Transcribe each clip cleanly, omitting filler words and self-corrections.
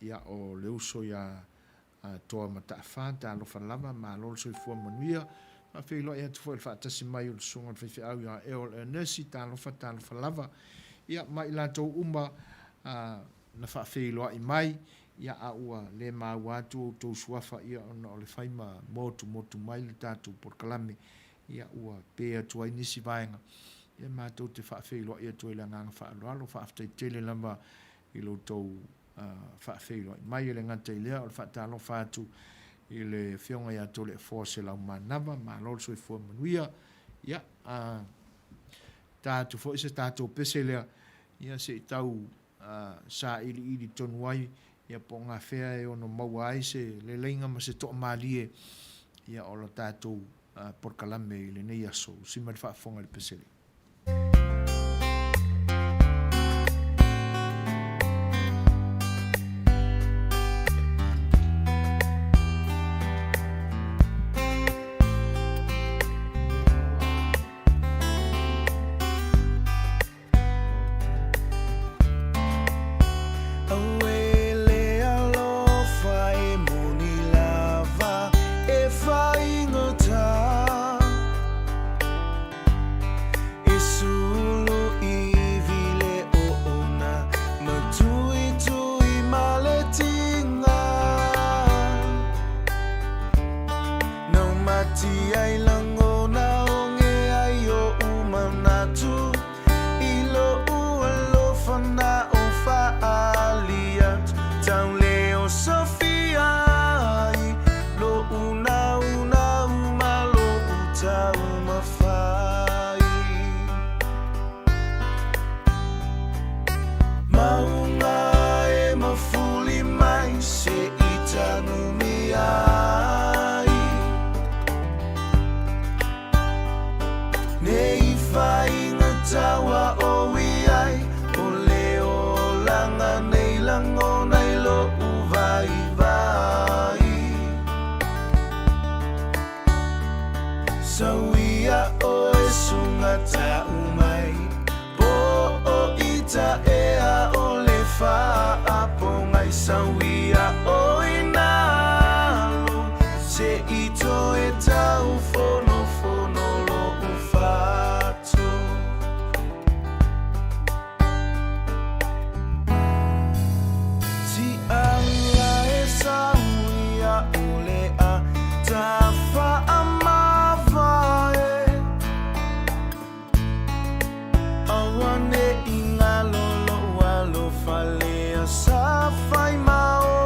Ia, o le uso ia Toa Mataafa, talofa lava, malo le soifua manuia. Faafeiloai atu foi i le faatasi mai o le Susuga i le Faifeau ia Errol Ernesi, talofa, talofa lava. Ia, ma i latou uma na faafeiloai mai, ia, a ua le maua atu outou suafa, ia, ona o le fai ma motumotu mai le tatou polokalame, ia, ua pe atu ai nisi vaega, ia, matou te faafeiloai atu ai i le agaga faaaloalo. Faafetai tele lava i lo outou faafeiloai mai. E le gata i lea, o le faatalofa atu i le Afioga ia Toleafoa Selaumanava, malo le soifua manuia. Ia, a ta atu foi se tatou pese lea, ia se i tau sailiili tonu ai, ia po o gafea e ono maua ai se leleiga ma se toamalie, ia o le tatou polokalame i lenei aso. Usi mai le faafofoga i le pese lea. E sulu ivi le oona ma tuitui ma le tiga. Nau mati ai lagona oge ai oʻu manatu i loʻu alofa na o faaali atu tau le osofia ai loʻu naunau ma loʻu taumafai. Mauga e mafuli mai se i tanumia ai. Nei faigata ua oi ai o le olaga nei lagona i loʻu vaivai. Sauia ʻoe sugatau mai po o itaea o le faapogai sauia ʻoe nalo se i toe tau fonofono loʻu fatu. Tiaula e sauia ʻole a tafaamavae. Aua ne i galo loʻu alofa lea sa fai ma oe.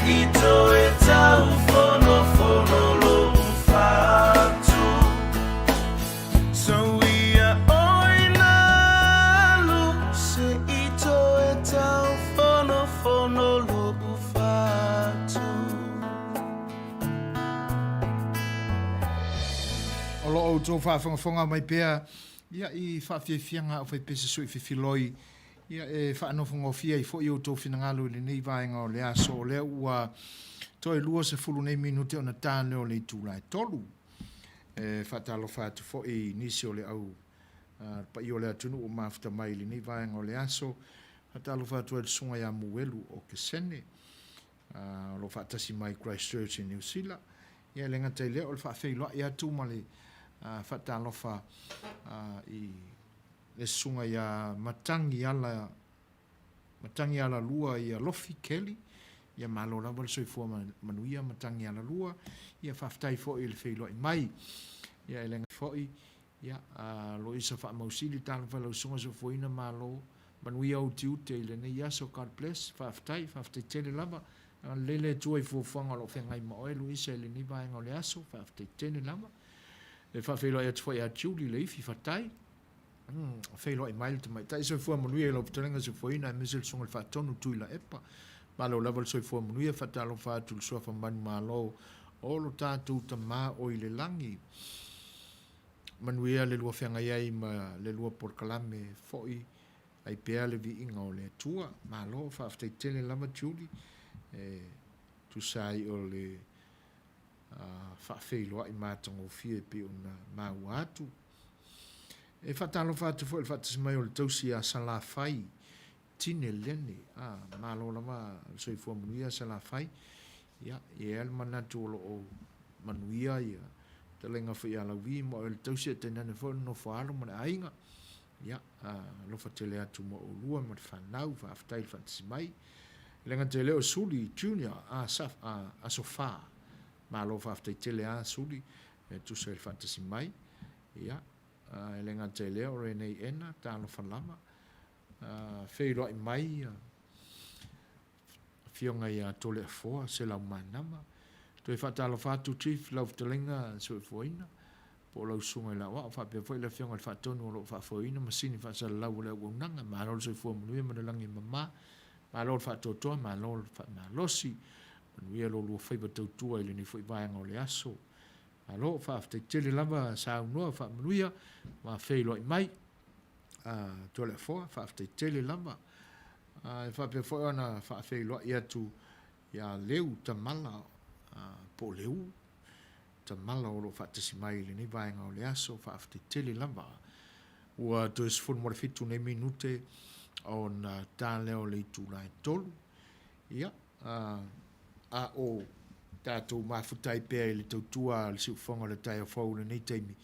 i toe taufonofono lo'u fatu. Sau ia ʻoe nalu se i toe taufonofono lo'u fatu. O lo o outou faafogafoga mai pea ia i faafiafiaga a Faipese Sui Fefiloi ia e faanofogofie ai foi outou finagalo i lenei vaega o le aso o lea ua toe 20 nei minute ona ta lea o le itula e 3. E faatalofa atu foi i nisi o le au le paia o le atunuu ua mafuta mai i lenei vaega o le aso. Faatalofa atu ai i le Susuga ia Muelu Okesene o lo o faatasi mai i Christchurch i Niu Sila. Ia e le gata i lea o le faafeiloai atu ma le faatalofa i le Susuga ia Matagiala Matagialalua ia Lofi Kelly, ia malo lava le soifua manuia Matagialalua, ia faafetai foi i le feiloai mai. Ia e le foi ia Loisa Faamausili, talofa i lau susuga soifuaina malo manuia ou tiute i lenei aso, God bless, faafetai, faafetai tele lava. Agalelei le Atua i fuafuaga o lo o feagai ma oe Loisa i lenei vaega o le aso, faafetai tele lava. E faafeiloai atu foi ia Julie Leifi, fatai. Feiloai mai le tamaitai soifua manuia i lau fetalaiga soifuaina aemaise le susuga i le Faatonu Tuilaepa. Malo lava le soifua manuia, faatalofa atu i le suafa manumalo o lo tatou Tama o i le lagi. Manuia le lua feagai ai ma le lua polokalame foi ai pea le viiga o le Atua. Malo, faafetai tele lava Julie, e tusa ai o le faafeiloai matagofie e pei ona maua atu. E faatalofa atu foi i le faatasi mai o le tausi ia Salafai Tine Lene. Ah, malo lava le soifua manuia Salafai. Ia, e i ai le manatu o lo o manuia ia fetalaiga foi ia Lauvi ma oe le tausi ae tainane foi le nofo a alo ma le aiga. Ia, alofa tele atu mo oulua ma le fanau, faafetai le faatasi mai. E le gata i lea o Suli Junior, Aso Fa. Malo faafetai tele a Suli e tusa i le faatasi mai. Ia, e le gata i lea o Renee Ena, talofa lava. Feiloai mai Afioga ia Toleafoa Selaumanava. Toe faatalofa atu Chief i lau fetalaiga soifuaina po o lau susuga i le aoao faapea foi le Afioga i le Faatonu o lo o faafoeina masini faasalalau o le auaunaga. Malo le soifua manuia ma le lagi e mama. Malo le faatoatoa, malo le faamalosi. Manuia lo lua faiva tautua i lenei foi vaega o le aso. Malo, faafetai tele lava saunoa faamanuia ma feiloai mai. Toleafoa, faafetai tele lava. E faapea foi ona faafeiloai atu ia Leu Tamala, po o Leu Tamala o lo o faatasi mai i lenei vaega o le aso, faafetai tele lava. Ua toe 17 nei minute ona ta lea o le itula e 3. Ia, a o tatou mafuta ai pea i le tautua a le siufofoga o le taeao fou i lenei taimi,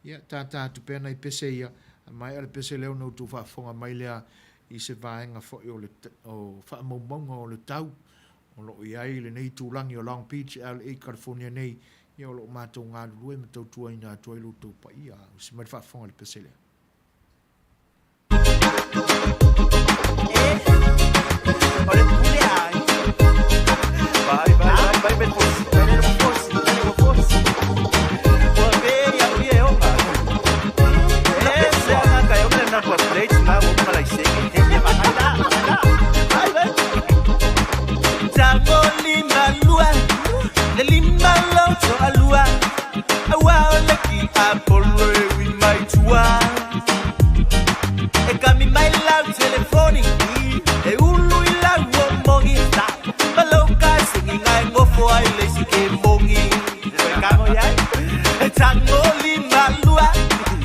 ia, tātā atu pea nai pese ia, a maea le pese lea ona outou faafofoga mai lea i se vaega foi o le o faamaumauga o le tau o lo o i ai lenei itulagi o Long Beach, LA, California nei, ia o lo o matou galulue ma tautuaina atu ai lo outou paia. Usi mai le faafofoga i le pese lea. E kami mai lau telefoni E ulu i lau o mongi Ma lau ka singi ngai ngofo ai le si ke mongi E tango.